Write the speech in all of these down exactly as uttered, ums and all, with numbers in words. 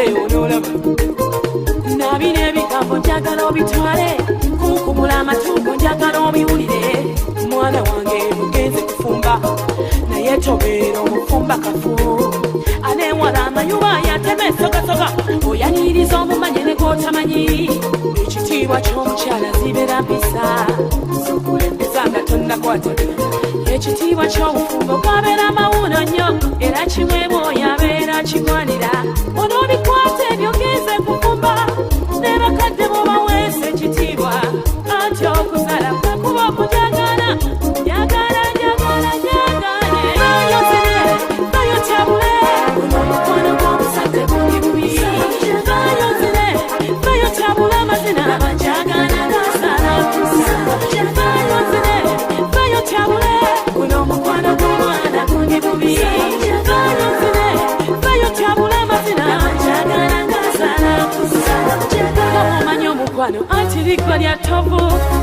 Hey, onolaba. Na bino ebigambo njagala obitwale, kunkumula amatu go njagala obiwulire. Mwana wange mugenze kufumba, naye tobera omufumba kafu. Ane wala mayuba yateme soga soga, oyaniriza omumanye ne gotamanyi. Ekitiibwa ky'omukyala zibeera mpisa, z'okulembeza nga tonnakwatagana. Ekitiibwa ky'obufumbo kwabeera mawuuno nnyo, era kimwebwa oyo abeera kigwanira. Ono bikwate ebyo genze kufumba, ne bakadde bo baweesa ekitiibwa. Anti okuzaala kwe kuba okujagana, jagana, jagana, jagana. Bayo zine, bayo tabule, kuno mukwano gwa musate gundi bubi. Bayo zine, bayo tabule amazina, jagana, jagana. Bayo zine, bayo tabule, kuno mukwano gwa mwana gundi bubi. Bayo zine, bayo tabule amazina, jagana, jagana. Manyo mukwano, anti likwa lya tovu,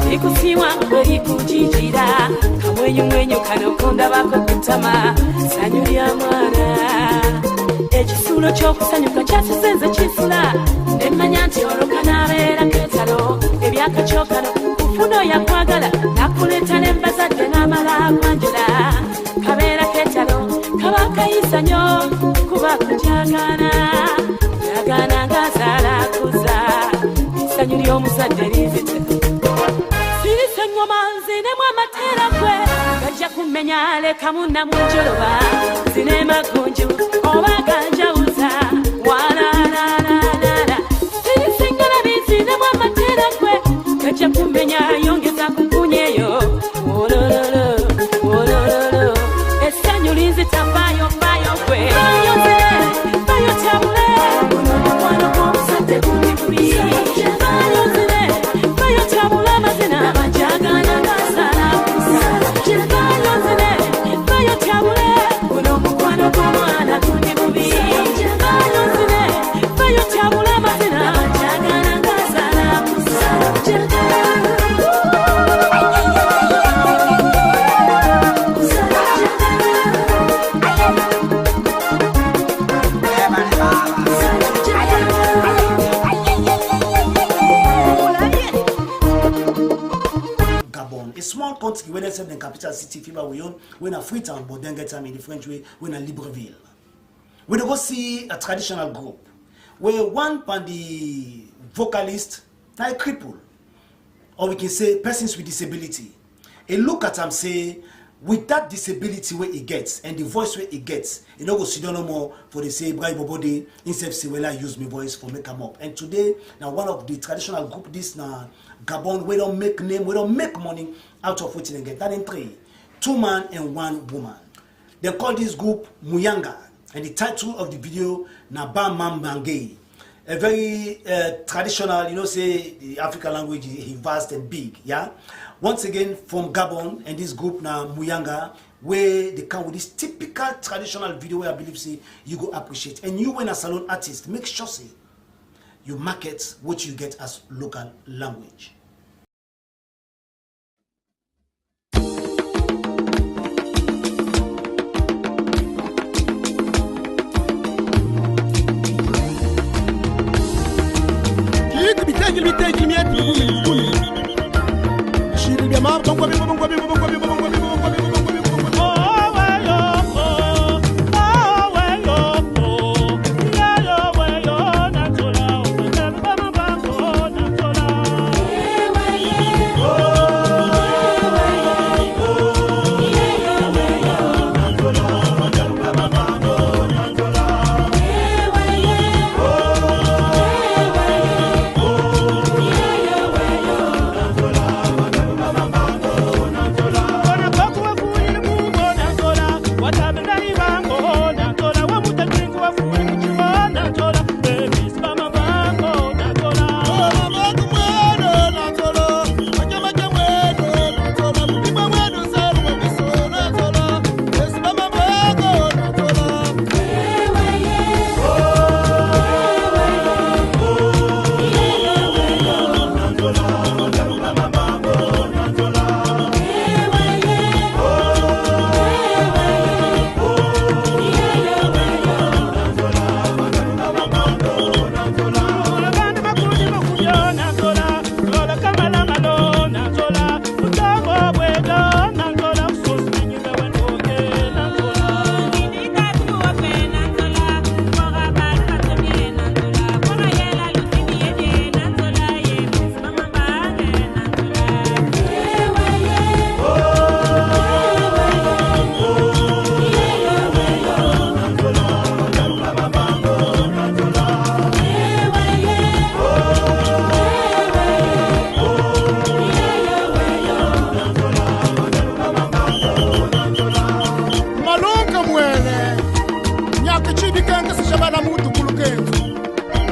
likusiwa, kwe likujijira. Kamwenyu mwenyu kano kunda bako kutama, sanyu lya mwana. Ekisulo ky'okusanyuka kyasizenze kisula, ne mmanya nti olwo kanabeera ketalo, ebyaka kyokano, kufuna oyo akwagala, nakuleeta ne mbazadde n'amala akwanjula. Kabeera ketalo, kaba kayisa nnyo, kuba kujagana. Jagana nga zaala kuza, essanyu ly'omuzadde lizite. Sirise ŋŋoma nzine mwa mateera kwe, gaja kumenya leka muna mu njoloba. Nzine magunju, oba gaja uza, wala la la la la. Sirise ŋŋona mi nzine mwa mateera kwe, gaja kumenya yongeza kukunye yo. Olololo, olololo. Essanyu linzita payo, payo kwe. Payo zile, payo tabule. Kuno mukwano gwa musate gundi bubi. Payo zile, payo tabule amazina. Jagana nga zaala kuza. Payo zile, payo tabule. Kuno mukwano gwa mwana gundi bubi. Payo zile, payo tabule amazina. Jagana nga zaala kuza. Gabon, a small country wey dem sef dem capital city Fimba we own, wey na Freetown, but dem get am in the French way, wey na Libreville. We dey go see a traditional group wey one pan di vocalist na a cripple, or we can say persons with disability. E look at am say, with that disability wey e get and the voice wey e get, e no go sidon no more for dey say, "Bra bobo dey, himself say, well, I use my voice for make am up." And today, na one of the traditional group, this na Gabon, wey don make name, wey don make money out of wetin dem get. Na dem three, two man and one woman. Dem call this group Muyanga, and the title of the video na Ba Mam Mange. A very uh, traditional, you know, say the African language is vast and big, yeah? Once again, from Gabon, and this group na Muyanga, wey dey come with this typical traditional video wey I believe say you go appreciate. And you, when a salon artist, make sure say you market what you get as local language.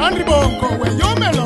Andri Bongo, we yo melo.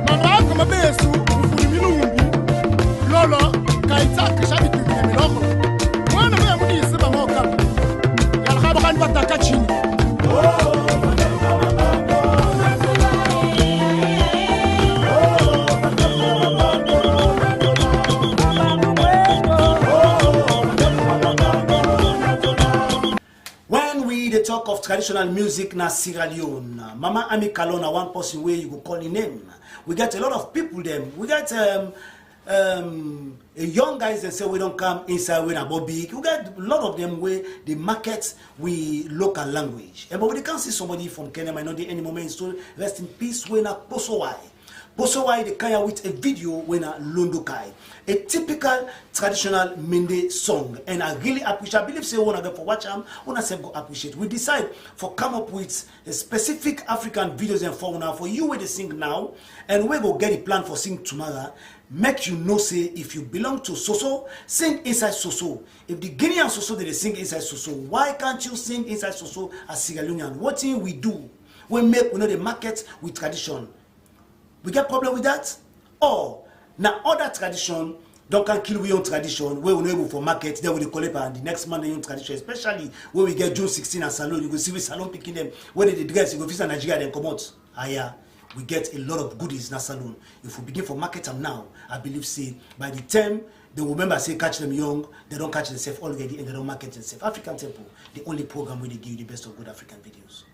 Mama kama besu, mfuni milumbi. Lolo, kaita kishabi kikile miloko. Mwana mwe mudi isiba moka. Yalakaba kani bataka chini. When we dey talk of traditional music na Sierra Leone, Mama Ami Kalon na one person wey you go call im name. We get a lot of people dem. We get um, um, a young guys dem say we don come inside wey na Bobby. We get a lot of dem wey dey market we local language. And but we dey come see somebody from Kenya, might not dey any moment. So rest in peace, wey na Kposowai. Kposowai dey kanya with a video wey na Londokai, a typical traditional Mende song, and I really appreciate. I believe say una get for watch am, una sef go appreciate. We decide for come up with a specific African videos and for una, for you wey dey sing now and wey go get the plan for sing tomorrow. Make you know say if you belong to Soso, sing inside Soso. If the Guinean Soso dey dey sing inside Soso, why can't you sing inside Soso as Sierra Leonean? Wetin we do wey make we no dey market with tradition? We get problem with that? Or na other tradition don come kill we own tradition wey we no able for market, then we dey collect am the next man own tradition, especially when we get June sixteen and Salone. You go see we Salone pikin dem wey dey dey dress, you go feel say Nigeria dem comot. Aya, we get a lot of goodies na Salone. If we begin for market am now, I believe say by the time they will remember say catch them young, they don catch themselves already and they don market themselves. African Temple, the only program wey dey give you the best of good African videos.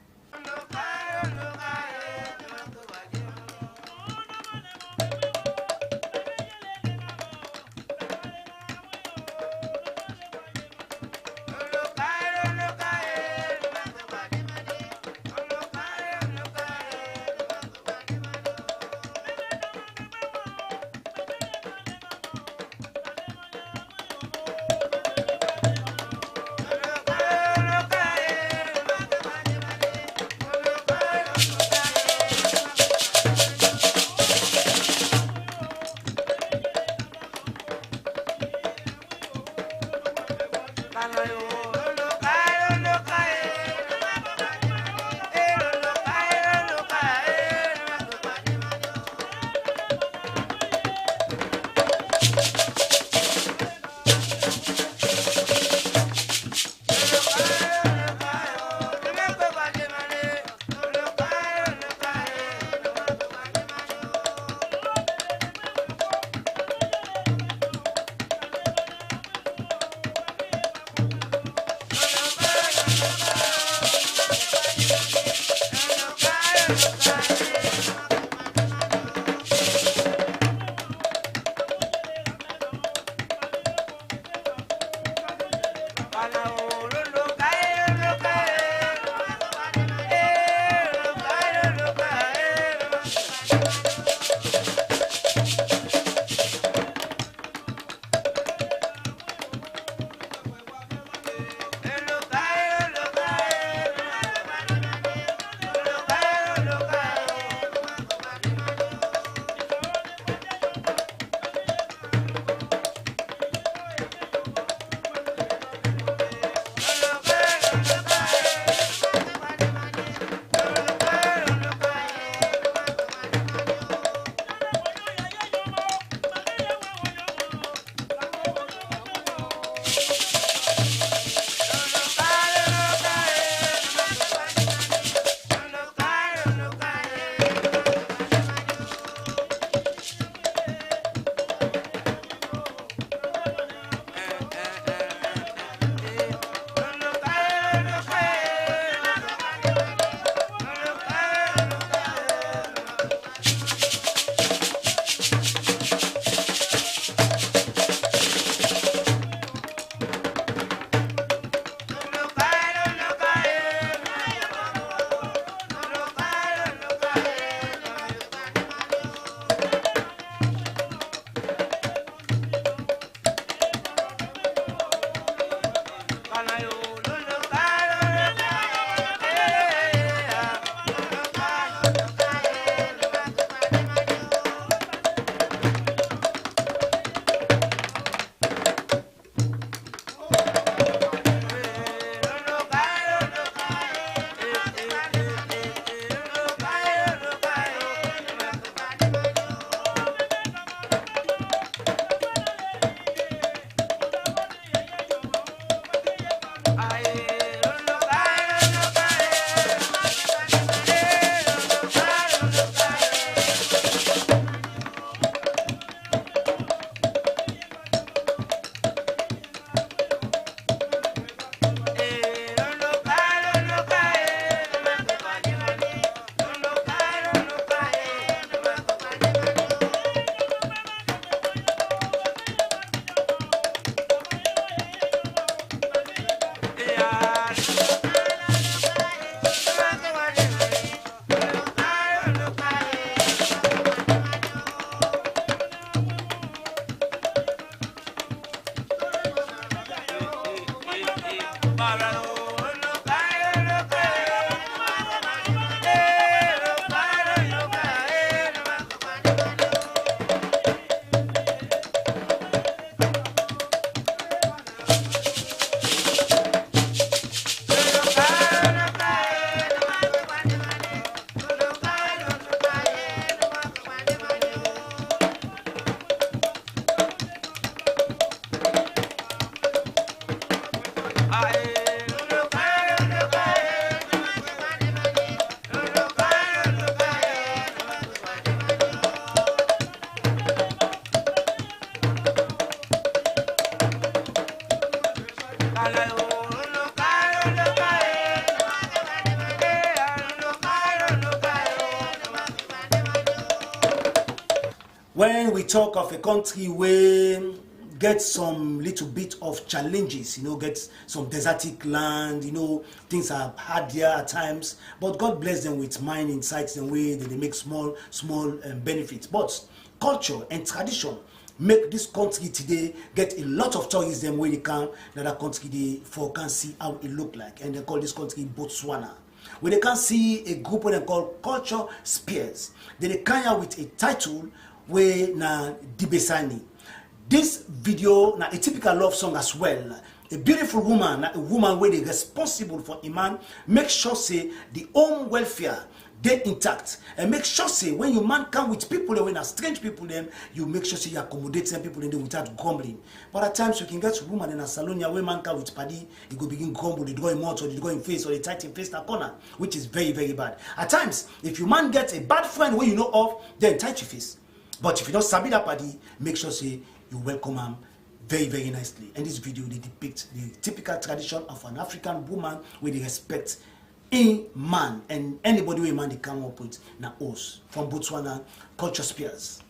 When we talk of a country wey get some little bit of challenges, you know, get some desertic land, you know, things are hard there at times, but God bless them with mining sites dem wey dem dey make small, small, um, benefit. But culture and tradition make this country today get a lot of tourists dem wey dey come na that country dey for come see how e look like, and dem call this country Botswana. We dey come see a group wey dem call Culture Spears. Dem dey come here with a title wey na Dibesani. This video na a typical love song as well. A beautiful woman, na a woman wey dey responsible for a man, make sure say the home welfare dey intact, and make sure say when you man come with people dem wey na strange people dem, you make sure say you accommodate dem people dem dey without grumbling. But at times you can get woman in Asalonia wey man come with padi, e go begin grumble, dey draw im mouth or dey draw im face or dey tight im face na corner, which is very, very bad. At times, if you man get a bad friend wey you know of, then tight your face. But if you don sabi that padi, make sure say you welcome am very, very nicely. And this video dey depict the typical tradition of an African woman wey dey respect im man, and anybody wey man dey come up with na host. From Botswana, Culture Spears.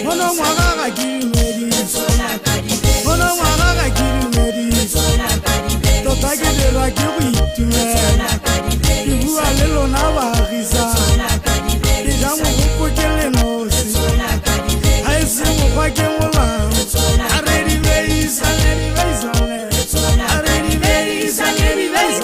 Mwana mwana ga kimedi. Mwana mwana ga kimedi. Tota ke dera ke kuitue. Ibu alelo na barisa. Ija mu kuku kele no si. Ai si mu kwa ke mula. Aredi beisa, aredi beisa le. Aredi beisa, aredi beisa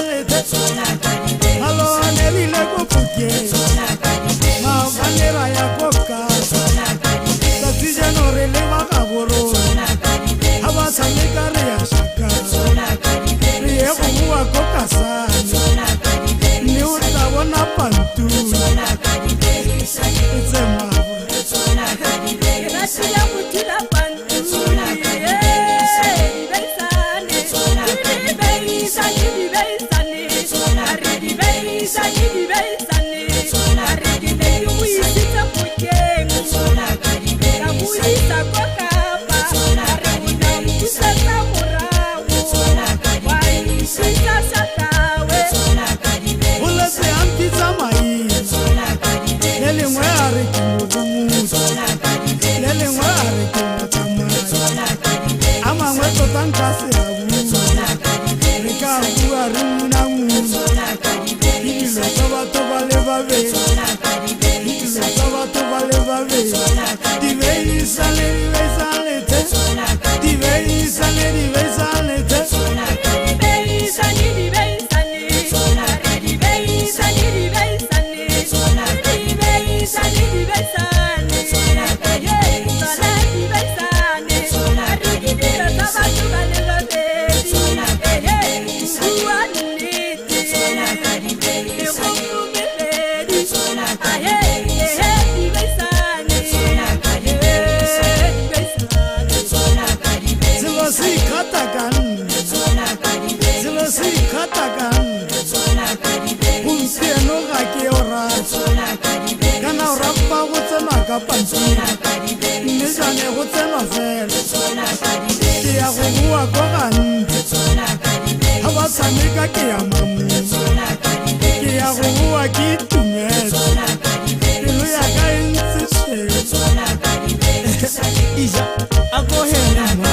le. Malo aneli le ko puke. Ma bandera ya koka. Tati jeno rele wa kaboro. Aba sami kare ya shaka. Riye kuwa koka sa. Ni uta wana pantu. It's a mama. Ulese ampita mai. Le lengwe a re ki mudumu. Le lengwe a re ki mutama. A mangwe tota nkasi awu. Rika awu a ri munamu. Ikilo toba toba le babe. Ikilo toba toba le babe. Dibe isale, dibe isale te. Dibe isale, dibe isale te. Silo si katakan. Silo si katakan. Kumpieno ga ke ora. Kana ora pa go tsena ka panti. Mme jane go tsena fela. Ke ya go bua ko gani. Ha ba tshameka ke ya mamu. Ke ya go bua ke itumelo. Pelo ya ka e ntse she. Ija, a go hele ma.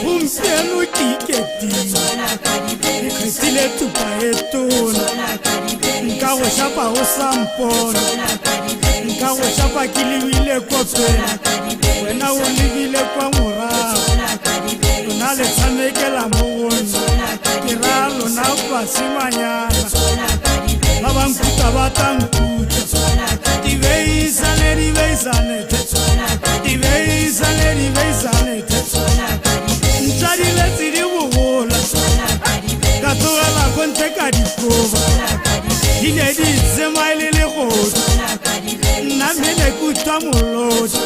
Umpienu kiketi, ikretile tupa etona, nkawoshapa osampona, nkawoshapa kiliwile kope, wena ulivile kwa mura, unale tsamekela mowoni, kiralo na pasi manyana, babankuta batankuta, diveisane, diveisane, diveisane. Nchadi lesi di wowola. Katola konte kadi kova. Ine di sema ilele kodi. Na mene kuta molodi.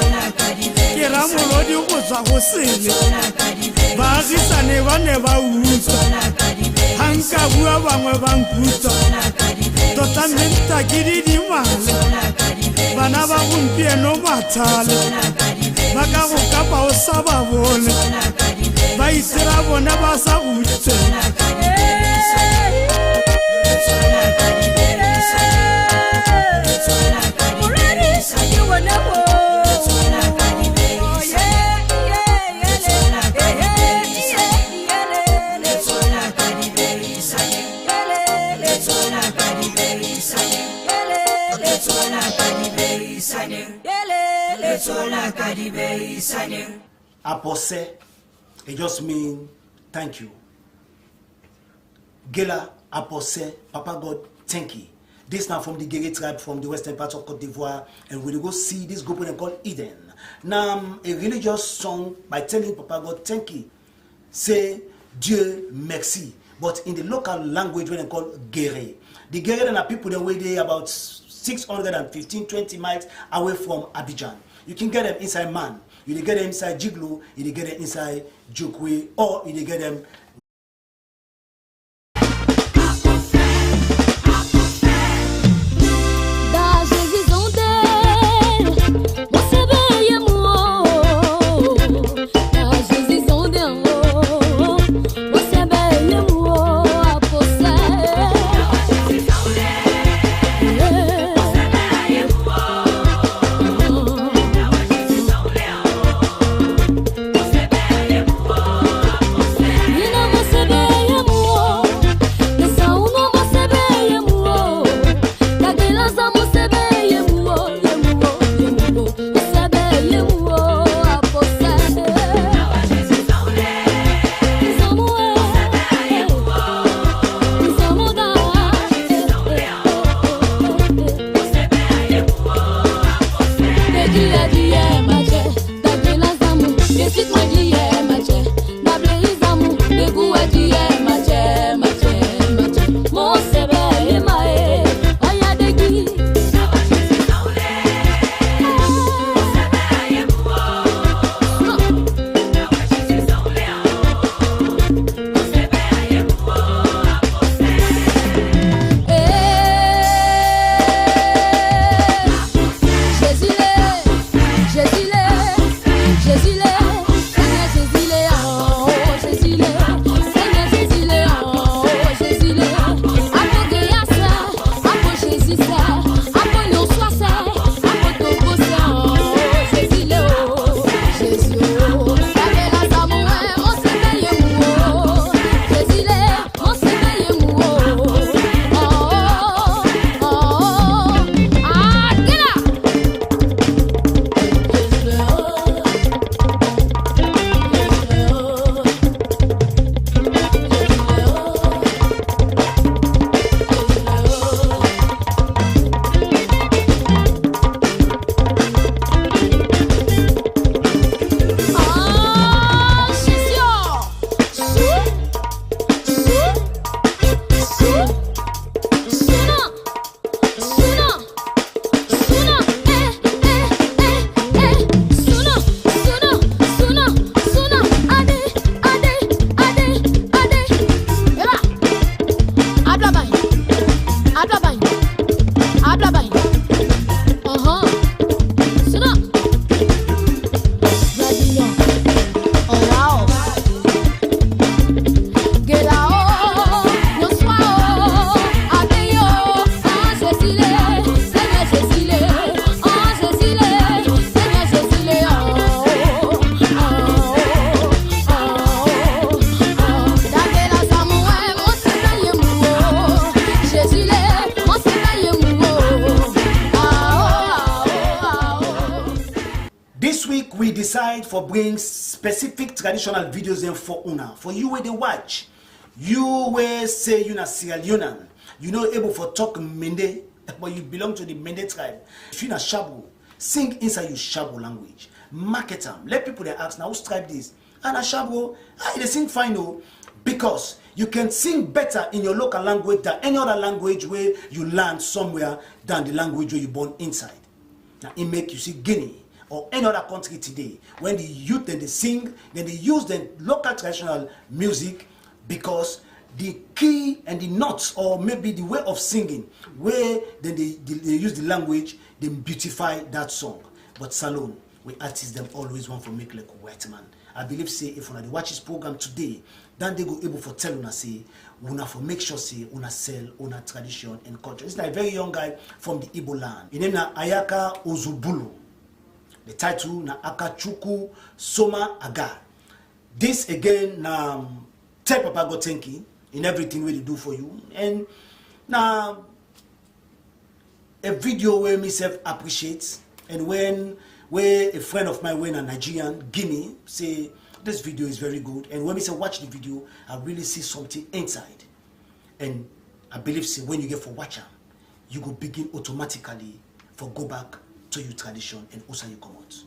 Kera molodi kusa kosele. Barisane bane bausa. Hanka bua bangwe bankuta. Tota menta kidi di male. Bana ba kumpie no matale. Baka kukapa osa babone. Ba isira bone basa ute. Apose, it just mean thank you. Gela, apose, Papa God, thank you. This na from the Gere tribe from the western part of Cote d'Ivoire, and we dey go see this group wey dem call Eden. Na, um, a religious song by telling Papa God thank you. Say Dieu merci, but in the local language wey dem call Gere. The Gere dem na people dem wey dey about six hundred and fifteen, twenty miles away from Abidjan. You can get them inside Man, you dey get them inside Djiglo, you dey get them inside Djokwe, or you dey get them Sit up. Ready now. Oh, wow. Get out. No swallow. Adeyo. Ah, Cecile. Seigneur Cecile. Ah, Cecile. Seigneur Cecile. Oh, oh, oh, oh. Dagela Samuel. Mo se na ye mu. Cecile. Mo se na ye mu. Ah, oh, ah, oh, ah, oh. This week we decide for bring specific traditional videos dem for una, for you wey dey watch, you wey say you na Sierra Leonean, you no able for talk Mende, but you belong to the Mende tribe. If you na Shabo, sing inside your Shabo language, market am, let people dey ask, "Na whose tribe this?" And na Shabo, ah, you dey sing fine o, because you can sing better in your local language than any other language wey you learn somewhere than the language wey you born inside. Na im make you see Guinea or any other country today, when the youth dem dey sing, dem dey use dem local traditional music, because the key and the notes, or maybe the way of singing wey dem dey, dey, dey use the language, dem beautify that song. But Salone, we artists dem always want for make like white man. I believe say if una dey watch this program today, Dande go able for tell una say una for make sure say una sell una tradition and culture. This na a very young guy from the Igbo land. Im name na Ayaka Ozubulu. The title na Akachukwu Soma Aga. This again na, um, tell Papa God thank you in everything wey dey do for you. And na a video wey me sef appreciate, and when, wey a friend of mine wey na Nigerian give me, say this video is very good, and when me sef watch the video, I really see something inside. And I believe say when you get for watch am, you go begin automatically for go back to your tradition and usa you comot.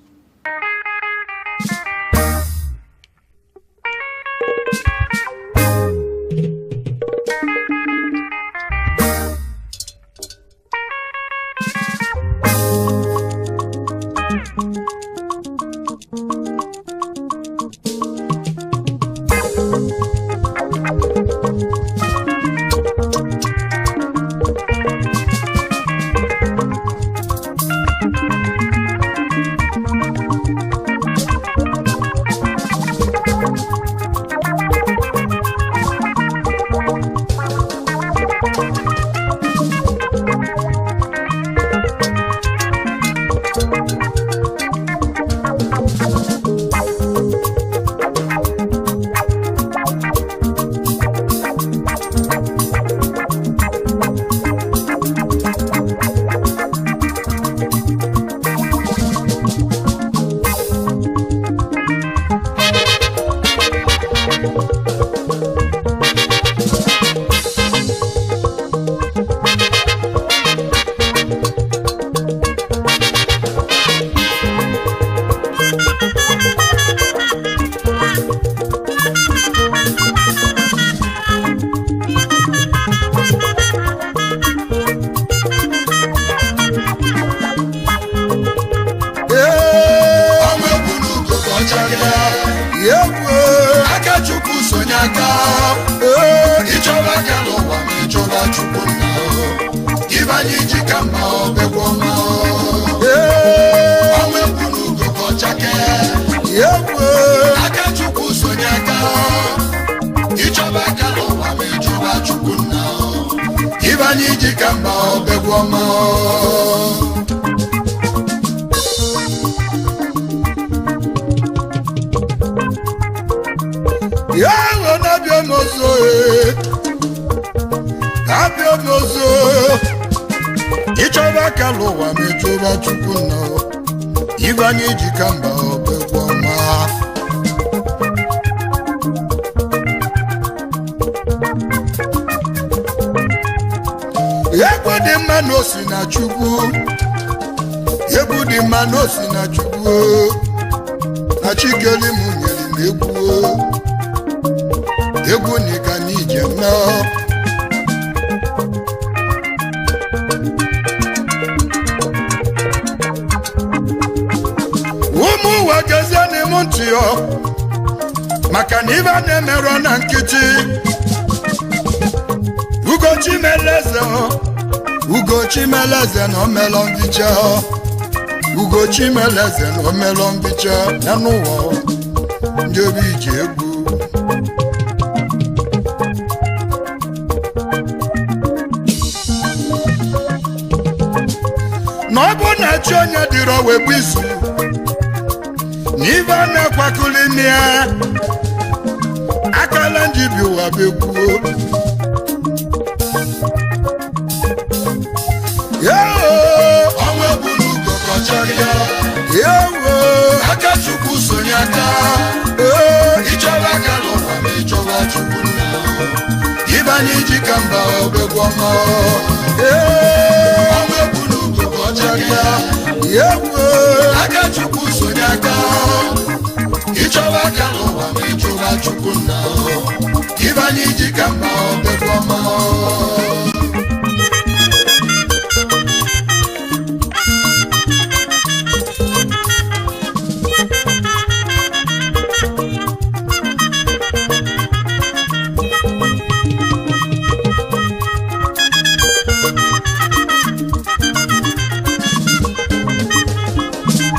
Ee, ọmọ egbunu go kọchakịla. Yekwe. Aka Chukwu sonye aka. Ee, ịchọba aka n'ụwa ma ịchọba Chukwu nna o. Ibe anyị ji ka mma o, begwu ọma o. Ee. Ọmọ egbunu go kọchake. Yekwe. Aka Chukwu sonye aka. Ịchọba aka n'ụwa ma ịchọba Chukwu nna o. Ibe anyị ji ka mma o, begwu ọma o. Ya ghọ na-abịa m ọzọ, ee. Abịa m ọzọ. Ịchọba aka n'ụwa ma ịchọba Chukwu nna o. Ibe anyị ji ka mma o, begwu ọma. Egwu dị mma na o si na Chukwu. Egwu dị mma na o si na Chukwu. Na Chi keli m nyere m egwu. Egwu na ka anyị ji eme. Ụmụ ụwa gezienụ m ntị o, maka na ibe a na-emerọ na nkịtị. Ugochi mele eze o, Ugochi mele eze na o melọ ngịche o. Ugo Chimeleze na Omelombicha na n'ụwa, ndị obi ji egwu. Na ọ bụ na chi onye dịrọ wee bụ izu, na ife a na-akwakụli m ya, akala njibi ụwa bekwuo. Yoo, ọnwa egbunu ugo ka ọ chọrọ ya. Yoo, aka Chukwu sonye aka. Ee, ịchọba aka n'ụwa ma ịchọba Chukwu nna. Ife anyị ji ka mba obegwu ọma. Ee, ọnwa egbunu ugo ka ọ chọrọ ya. Yoo, aka Chukwu sonye aka. Ịchọba aka n'ụwa ma ịchọba Chukwu nna. Ife anyị ji ka mba obegwu ọma.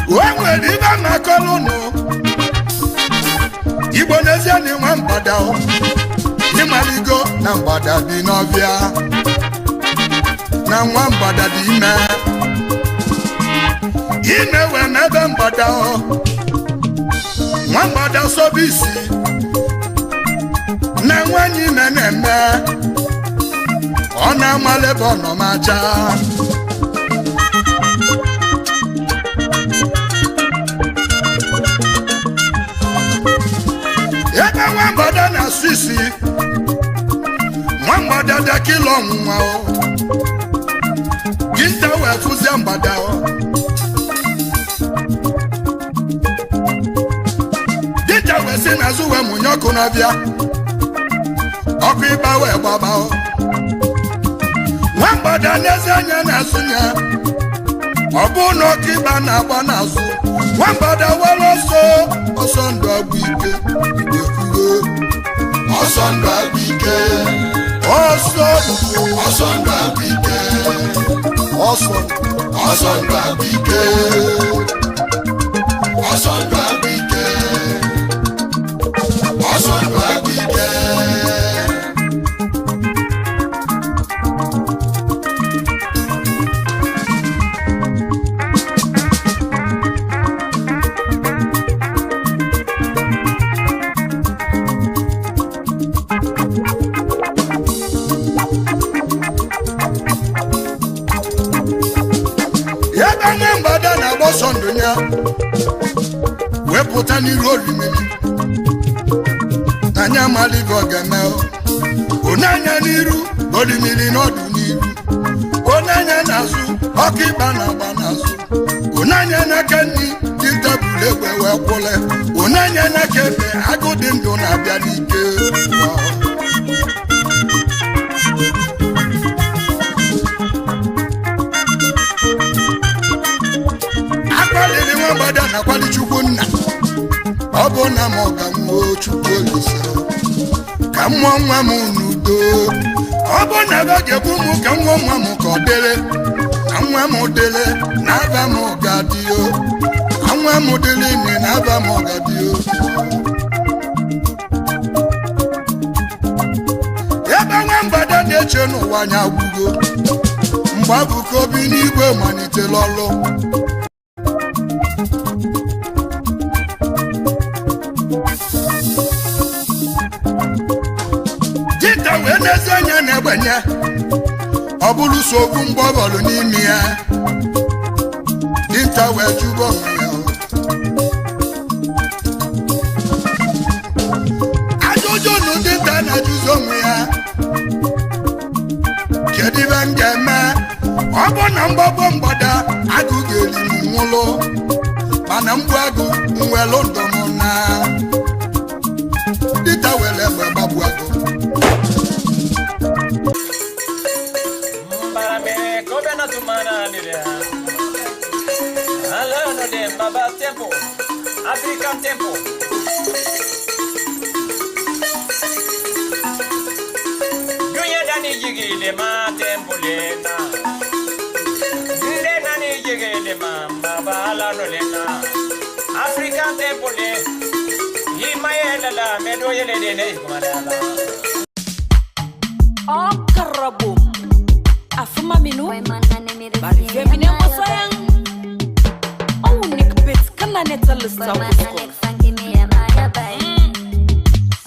O nwere ife a na-akọlụ unu. Igbo n'ezie na nwa mgbada o. Ị maligo na mgbada bi n'ọfịa. Na nwa mgbada dị ime. Ime wee mebe mgbada o. Nwa mgbada sobe isi. Na nwanyị ime na-eme. Ọ na-amale bụ ọnọmacha. Ebe nwa mgbada na-asụ isi, nwa mgbada dakịla ọnwụnwa o. Dinta wee fụzie mgbada o. Dinta wee si n'azụ wee mụnye ọkụ n'ọfịa. Ọkụ ịgba wee gbaba o. Nwa mgbada n'ezi anya n'azụ ya. Ọ bụ na ọkụ ịgba na-agba n'azụ. Nwa mgbada were ọsọ, ọsọ ndụ agwụ ike. Igbo kwuo. Ọsọ ndụ agwụ ike. Ọsọ ndụ, ọsọ ndụ agwụ ike. Ọsọ, ọsọ ndụ agwụ ike. Ọsọ ndụ agwụ ike. Ọsọ ndụ agwụ ike. Ebe nwa mgbada na-agba ọsọ ndụ ya, wee pụta n'iru orimili. Anyị amala ife ọ ga-eme o. Ọ na-anya n'iru, orimili nọdụ n'iru. Ọ na-anya n'azụ, ọkụ ịgba na-agba n'azụ. Ọ na-anya n'aka nri, dinta buru egbe wee kwụlị. Ọ na-anya n'aka ekpe, agụ dị ndụ na-abịa n'ike. Akwalili nwa mgbada na-akwali Chukwu nna. Ọ bụ na m ọ ga-anwụ, Chukwu Olisa, ka m mụọ nwa m n'udo. Ọ bụ na a ga-egbu m ka m mụọ nwa m ka ọ dịrị, na nwa m dịrị, na afa m ga-adị o. Na nwa m dịrị ime, na afa m ga-adị o. Ebe nwa mgbada na-eche n'ụwa anya agwụgo, mgbe ọ bụ ka obi n'igwe malitela ọlụ. Dinta wee n'ezi anya na egbe ya, ọ bụrụ sọ okwu mgbe ọ bọlụ n'ime ya. Dinta wee jụba onwe ya, ajụjụ nụ dinta na-ajụzi onwe ya, kedu ife m ga-eme? Ọ bụ na m gbagbo mgbada, agụ ga-eli m nwụlụ, mana m gbu agụ, m welụ ndụ m na. Dinta were egbe gbagbu agụ. Mbara mere ka ọ bịa na tụmara nile ha. Ala nọ dị mma ba tempo, African tempo. Dunya dani jigi de ma tempo le na. Nde nani African temple, eh. Imayelala, medo yele de ne ikumana. Ɔkarabo. Afuma minu. Bari fe mine mo sayang. Au nik bit kana ne talista.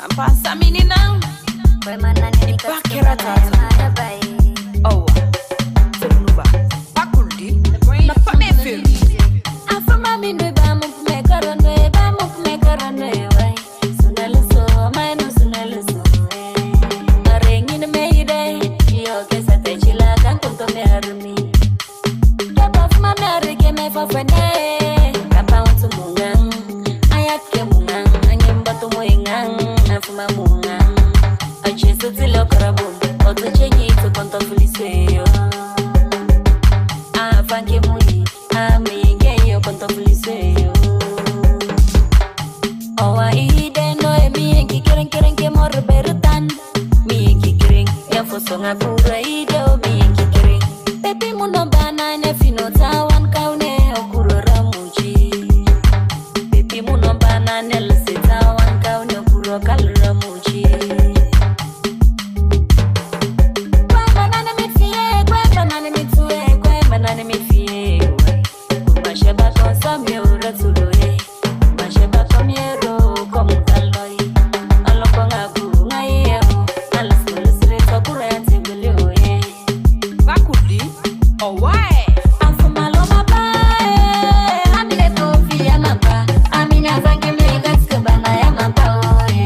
Ampa samini na. Ibakera tata. Oh. Tuluba. Pakuldi. Na pame fil. Afuma minu ba mu me karanwe, ba mu me karanwe wai. Sunaliso, manu sunaliso, eh. Arengin me ide, yo ke sa te chila kan kunto me arumi. Ke pa fuma me arike me fofene, kapa untu mungang, ayat ke mungang, anyem batu muingang, afuma mungang. Ache suti lo karabum, otu chenyi tu konto fuliswe yo. Afanke mui, ami nge yo konto fuliswe yo. Owa ide no e mi enki keren keren ke mor berutan. Mi enki keren, ya fo songa kura ide o mi enki keren. Pepi muno bana ne fino tawan kaune okuro ramuji. Pepi muno bana ne lese tawan kaune okuro kal ramuji. Kwe manane mi fie, kwe manane mi tue, kwe manane mi fie. Kuma sheba konsa mi ora tulo e. Kuma sheba komiero komu kaloi. Alo konga ku ngai e o. Alas kulusre to kura ya tibili o e. Bakudi, owae. Afuma lo mapa e. Amine kofi ya mapa. Amine afanke mi gatske bana ya mapa o e.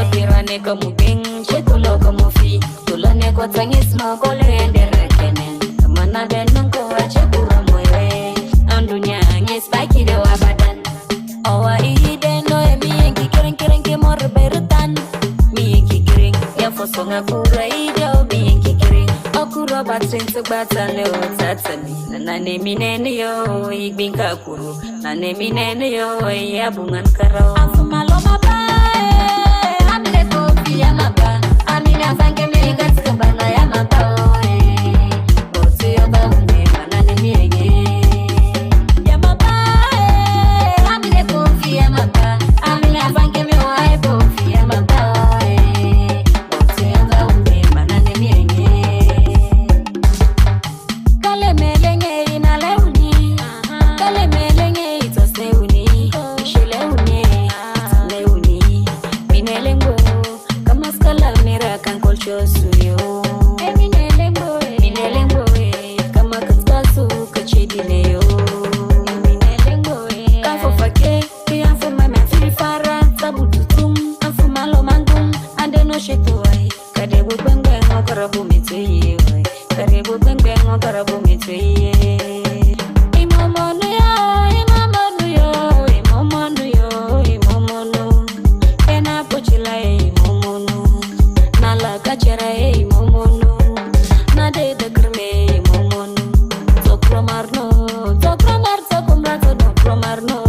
Otirane komu bing, shekulo komu fi, tulone kotangis mo kole endere kene. Mana ben nunko wa chekura moye, andunya ngis baki de wa badan. Owa ide no e mi enki keren keren ke mor berutan. Mi enki keren, ya fo songa kura ide o mi enki keren. Okuro batrin tu batale o tatami. Nane mi nene yo, igbin kakuru. Nane mi nene yo, ya bungan karo. Afuma lo mapa e, amine kofi ya mapa. Amine afanke mi gatske bana ya mapa o e. Otu yo ba unde, manane mi ege. Ya mapa e, amine kofi ya mapa. Amine afanke mi o ai kofi ya mapa o e. Otu yo ba unde, manane mi ege. Kale melenge inale uni. Kale melenge itose uni. Shele uni. Itane uni. Minelengo. Kamaskala mira kan kolcho suyo. Minelengo. Minelengo. Kama katkasu kachedine yo. Minelengo. Kafo fake. Ke afo mama fili fara. Tabu tutum. Afo malo mangum. Ande no sheto ai. Kade bu gbengbe ngo karabu mi tuye. Kade bu gbengbe ngo karabu mi tuye. Imomonu yo, imomonu yo, imomonu yo, imomonu. Ena pochila e imomonu. Na la kachera e imomonu. Na de de krme imomonu. Tokro marno, tokro mar, tokumra to tokro marno.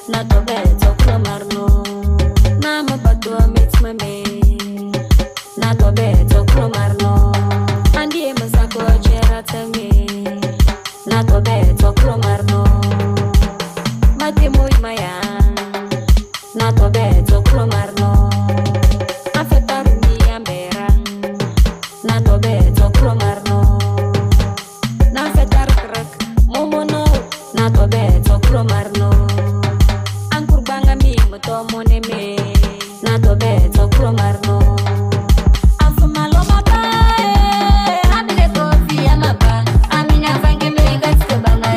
Na tobe tokro marno. Na ma patu amit mame. Na tobe tokro marno. Andi e masako achera tame. Na tobe tokro marno. Mate moi maya. Na tobe tokro marno. Afetar mi ambera. Na tobe tokro marno. Na fetar krak momono. Na tobe tokro marno. Ankur banga mi moto moneme. Na tobe tokro marno. Afuma lo mapa e. Amine kofi ya mapa. Amine afanke mi gatske bana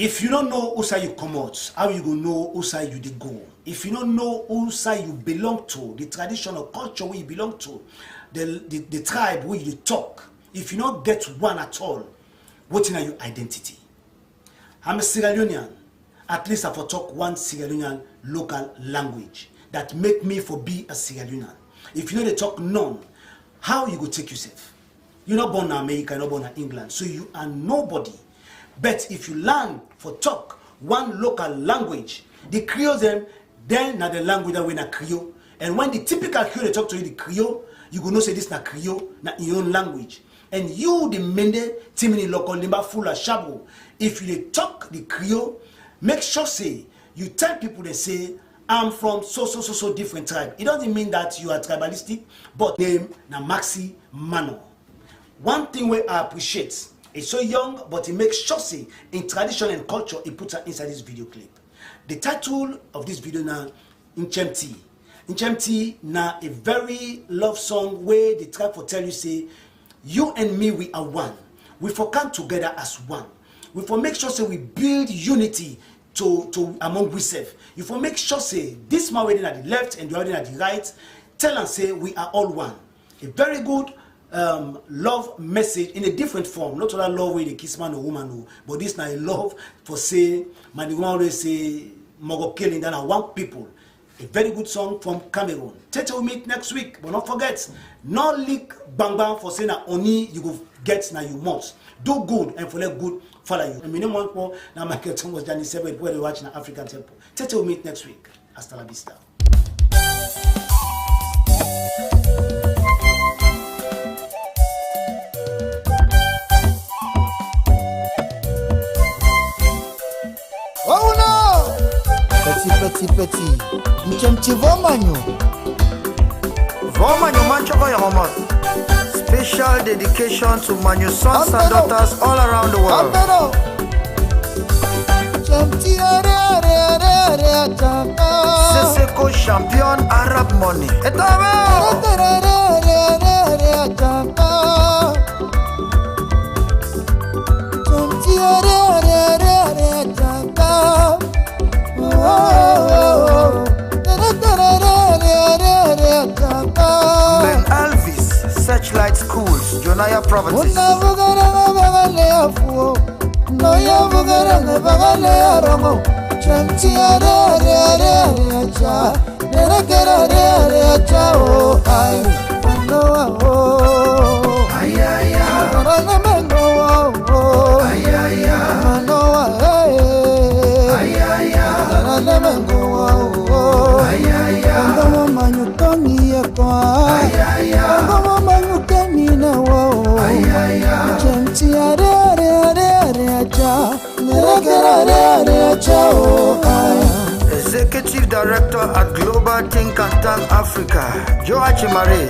If you no know who side you comot, how you go know who side you dey go? If you no know who side you belong to, the tradition or culture wey you belong to, the, the, the tribe wey you dey talk, if you no get one at all, wetin na your identity? I'm a Sierra Leonean. At least I for talk one Sierra Leonean local language that make me for be a Sierra Leonean. If you no dey talk none, how you go take yourself? You no born na America, you no born na England, so you are nobody. But if you learn for talk one local language, the Creoles dem, then na the language that wey na Creole. And when the typical Creole dey talk to you, the Creole, you go know say this na Creole, na im own language. And you, the Mende, Timini, Loko, Limba, Fula, Shabro, if you dey talk the Creole, make sure say you tell people dem say, "I'm from so, so, so, so different tribe." It doesn't mean that you are tribalistic, but name na Maxi Manor. One thing wey I appreciate, e so young, but e make sure say im tradition and culture, e put am inside this video clip. The title of this video na Nchemti. Nchemti na a very love song wey dey try for tell you say, you and me, we are one. We for come together as one. We for make sure say we build unity to, to among we sef. You for make sure say this man wey dey na the left and the other na the right, tell am say we are all one. A very good, um, love message in a different form. Not all that love wey dey kiss man or woman o, but this na a love for say, man, the one wey say, "Mogo killing, that na one people." A very good song from Cameroon. Tete we meet next week, but don't forget, no lick bang bang for say na only you go get na you must. Do good and for let good follow you. And mi name one more na Michael Thomas Jani Seven, where they watch na African Temple. Tete we meet next week. Hasta la vista. Oh no! Petit, petit, petit. Nchemchi vomanyo. Vomanyo man choko yomot. Special dedication to Manyo sons and daughters all around the world. Seseko champion Arab money. Etabe. Meng Elvis, Searchlight Schools, Jonaya Properties. Executive Director at Global Think and Tank Africa, Joe Achimare,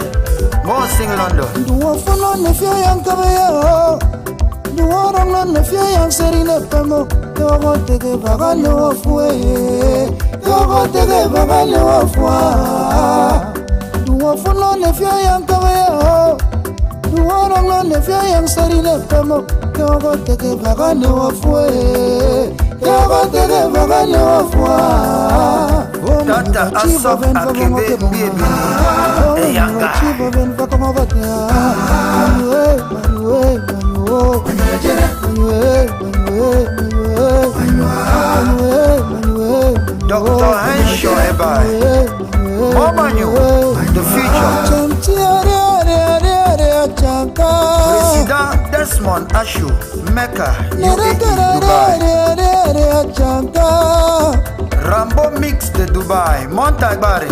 Mo sing London. Duwofono ne fia yang kabeya, duworong ne fia yang serine pemo, yogo tege bagale wofue, yogo tege bagale wofua. Duwofono ne fia yang kabeya, duworong ne fia yang serine pemo, yogo tege bagale wofue, yogo tege bagale wofua. Tata Asop Akebe Mbiebini, Eyanga. Doctor Henshaw Ebai, Momanyo, the future. President Desmond Ashu, Mecca, U A E, Dubai. Rambo Mix de Dubai, Montagbari.